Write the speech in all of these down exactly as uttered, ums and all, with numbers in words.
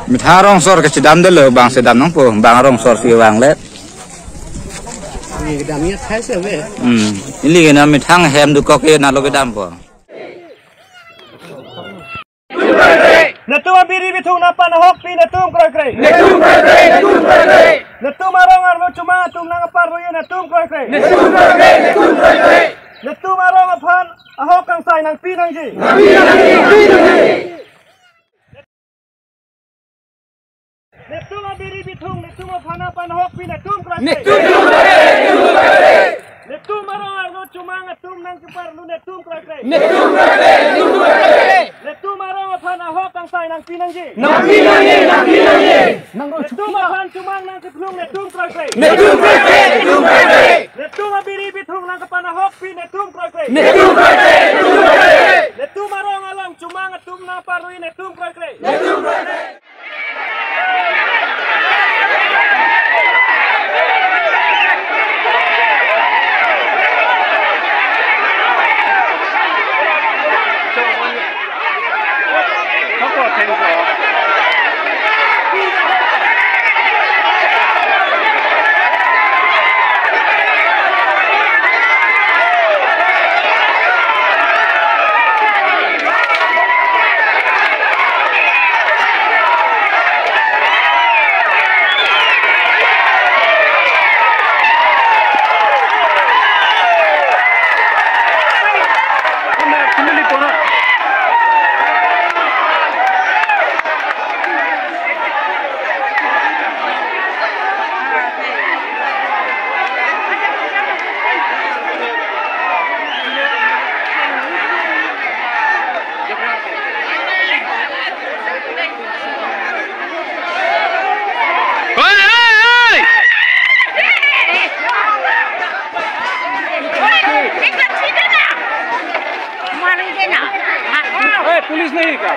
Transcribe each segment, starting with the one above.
Methang arongsor kachedam dolo, bang sedam nangpo, bang arongsor si vanglet. Ini kedamnya thai se ve. Hmm. Ili kena methang hem dokok ke nalo kedampo. Netum abiri bithung nangpanahokpi netum kroikre. Netum kroikre, netum kroikre. Netum arong arlo chomang atum nangparui netum kroikre. Netum kroikre, netum kroikre. Netum arong aphan ahok kangsai nangpi nangji. Nangpi nangji, nangpi nangji. Netum abiri bithung netum aphan nangpanahokpi netum kroikre. Netum kroikre, netum kroikre. Netum arong arlo chomang atum nangkeparlu netum kroikre. Netum kroikre, netum kroikre. Netum arong aphan ahok kangsai nangpi nangji. Nangpi nangji, nangpi nangji. Netum aphan chomang nangkephlung netum kroikre. Netum kroikre, netum kroikre. Netum abiri bithung nangpanahokpi netum kroikre. Netum kroikre, netum kroikre. Netum arong along chomang atum nangparui netum kroikre. Netum kroikre. ए, पुलिस नहीं का?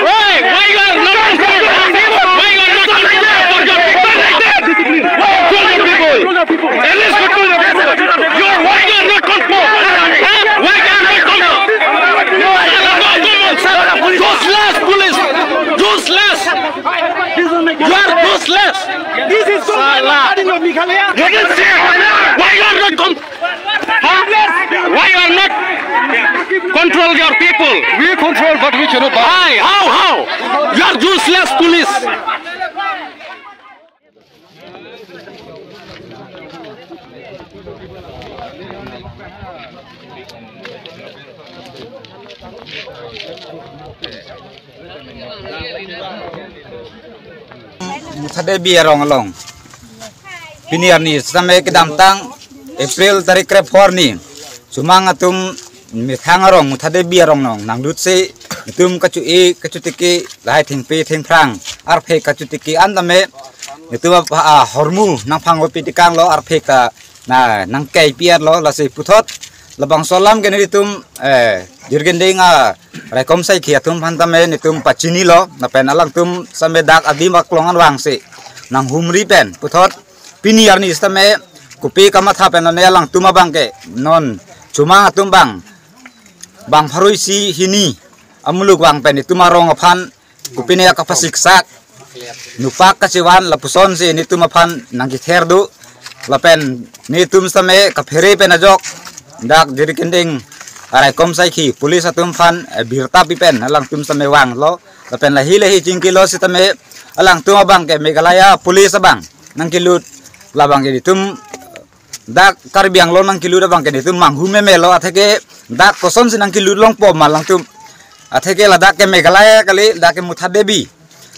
Why, why you are not control? Why you are not control for your people? Control your people. At least control your people. You are, why you are not control? Huh? Why you are not control? Useless police. Useless. You are useless. This is Meghalaya. You can say, why you are not con-, huh? Why you are not control your people? We control, but we cannot buy. Why? How? How? You are useless police. Mutha Devi arong along. Pini arni sitame kedamtang April tarik krep phor ni. Chomang atum methang arong Mutha Devi arong along nanglutsi netum kacho-e kachotiki lahai thengpi thengphrang arphek kachotiki an tame netum apa, ah, hormu nangphang opi tikang lo arphek ta na nangkei piat lo lasi puthot labangso alam ke netum, eh, jirgending a raikom saikhi atum aphan tame netum pachini lo lapen alangtum same dak adim aklong an vangsi nanghumri pen puthot pini arni sitame kopi kamatha pen ne alangtum abang ke non chomang atum bang bang pharo isi hini amuluk vang pen netum arong aphan kopine akapasiksak, nupak kachevan lapusonsi netum aphan nangkether do. Lapen netum sitame kaphere pen ajok dak Jirikinding araikom saikhi police atum aphan, eh, birta pi pen alangtum sitame vanglo. Lapen lahi lahi chingkilo sitame alangtum abang ke Meghalaya police abang nangkelut, labang ke netum dak Karbi Anglong nangkelut abang ke netum manghu memelo, atheke dak kosonsi nangkelut longpo ma alangtum. Atheke ladak ke Meghalaya kali, dak ke Muthade bi.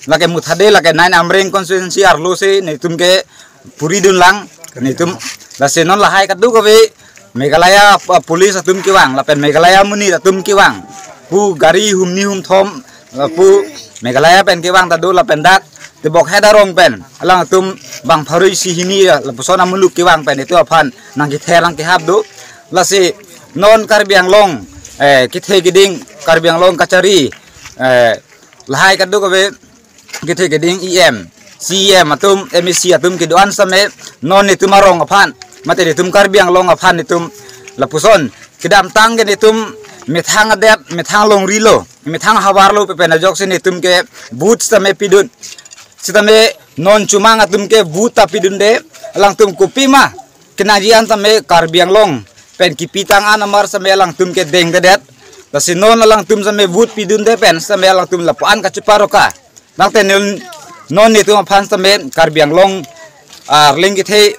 Lake Muthade, lake nine Amreng constituency arlo si netum ke puri dunlang netum. Lasi non lahai kadokave Meghalaya, uh, police atum kevang, lapen Meghalaya monit atum kevang pu gari humni humthom, uh, pu Meghalaya pen kevang ta do, lapen dak Tibokhet arong pen alangtum bang pharo isi hini, uh, lapuson amuluk kevang pen netum aphan nangkether nangkehap do. Lasi non Karbi Anglong, eh, kethe keding, Karbi Anglong kachari, eh, lahai kadokave kethe keding E M, C E M atum, M A C atum kedo-an sitame non netum arong aphan, mate netum Karbi Anglong aphan netum lapuson kedamtang ke netum methang adet, methang longrilo, methang ahavarlo pi pen ajoksi netum ke vote sitame pidun. Sitame non Chomang atum ke vote ta pidunde, alangtum kopima kenangji an sitame Karbi Anglong pen kipitang an amar sitame alangtum ke dengdedet. Lasi non alangtum sitame vote pidunde pen sitame alangtum lapu-an kacheparoka. Tangte non, non netum aphan sitame Karbi Anglong, ah, arleng kethe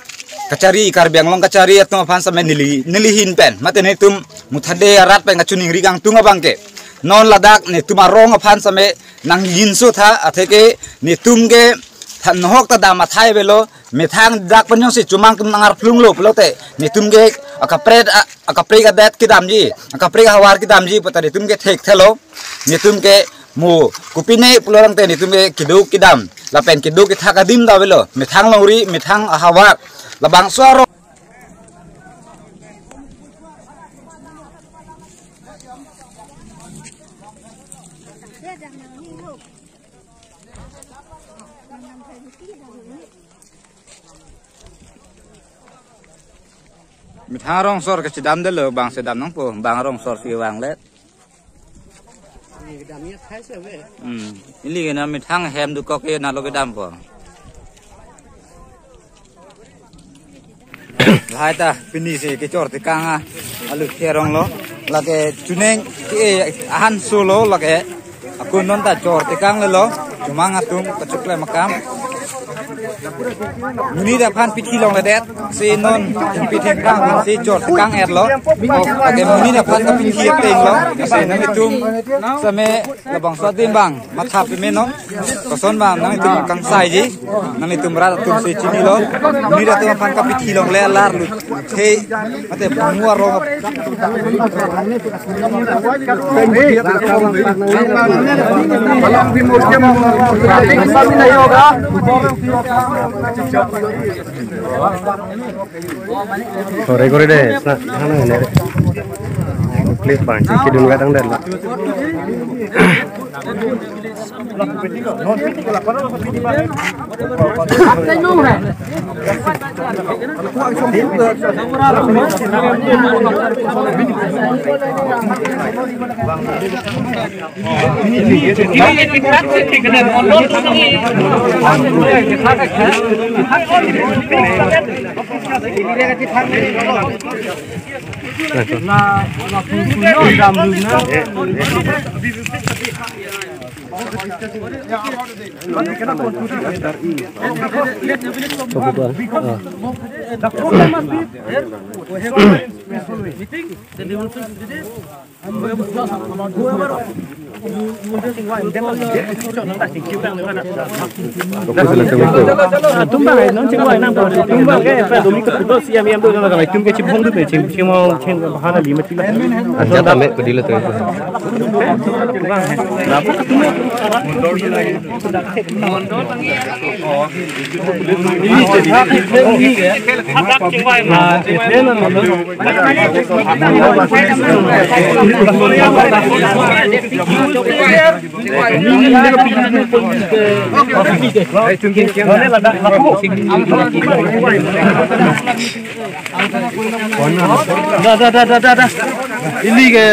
kachari, Karbi Anglong kachari atum aphan sitame neli, nelihin pen, mate netum Muthade arat pen kachiningri kangtung abang ke, non ladak netum arong aphan sitame nangjinso tha, atheke netum ke tha nohok ta dam athai avelo, methang dak pen jongsi Chomang atum nangarplunglo pulote netum ke akaprek a-, akaprek adet kedamji, akaprek ahavar kedamji pu ta netum ke thekthelo. Netum ke mo kopine pulo tangte netum ke kedo kedam, lapen kedo kethak adim ta avelo, methang longri, methang ahavar, labangso arong. Methang arongsor kachedamdetlo, bang chedam nangpo, bang arongsor si vanglet. Hmm. Ili ke na methang hem dokok ke nalo kedampo. Lahai ta pini si kechor tekang a, alu kerong lo. Lake chuning ke ahan solo lake. Ako non ta chor tekang lelo. Chomang atum kachokle makam. Monit aphan pithi longledet. Si non pithengphrang aphan si chor tekang-etlo. Lake monit aphan ta pithi etenglo. Si nanglitum sitame labangso adim bang matha pame non. Koson bang nanglitum kangsaiji, nanglitum rat atum si chinilo. Monit atum aphan kapithi longle alar luthe, mate bungu arong. Kore kore de, na, na, na, ne. Clip bang, si kedun gadang dan. Tumba, non chingwai nang to. Tumba ke, pa domi ke puto siam yam do na, tum ke chibong du pe, chim, chim, chim, bahana lima tila. Aja tame pedilo tu. Da, da, da, da, da, da. Ili ke.